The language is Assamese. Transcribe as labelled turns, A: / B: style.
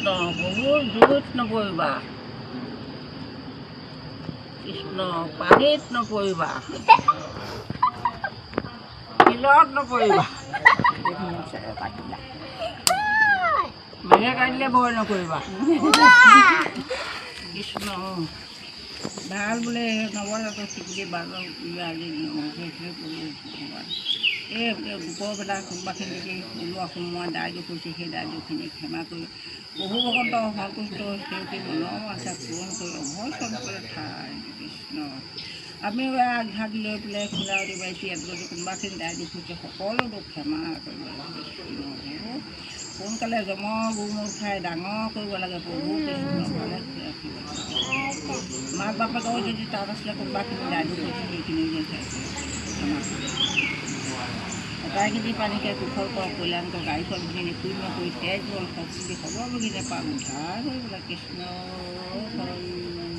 A: কৃষ্ণ, বহুত জুইত নপৰিবা। কৃষ্ণ, পানীত নপৰিবা, শিলত নপৰিবা, মেঘে কাটিলে ভয় নকৰিবা। কৃষ্ণ, ভাল বোলে নৱজাতক শিশুটি বাজক আজি এই দুপৰবেলা কোনোবাখিনি যদি ওলোৱা সোমোৱা দায় দোষ হৈছে, সেই দায় দোষখিনি ক্ষমা কৰি প্ৰভু ভগৱন্ত সন্তুষ্ট সেউতী মনৰ বাঞ্ছা পূৰণ কৰি অভয় চঞ্চলে ঠাই। কৃষ্ণ, আমি আগভাগ লৈ পেলাই খোলা পাইছোঁ। ইয়াত যদি কোনোবাখিনি দায় দোষ হৈছে, সকলো দোষ ক্ষমা কৰিব লাগে। কৃষ্ণ, সোনকালে জমৰ গুমূৰ খাই ডাঙৰ কৰিব লাগে। প্ৰভু কৃষ্ণ, ভালে ৰাখিব লাগে। মাক বাপেকেও যদি তাত আছিলে কোনোবাখিনি দায় দোষ হৈছে, সেইখিনিও যেন ক্ষমা কৰিব। আটাইখিনি পানীকে কুশল কৰক, কল্যাণ কৰক, আয়ুষৰ বিঘিনি পূৰ্ণ কৰি তেজ বল শক্তি সৰ্ববিঘিনে পাক উদ্ধাৰ কৰিব লাগে। কৃষ্ণ শৰণ।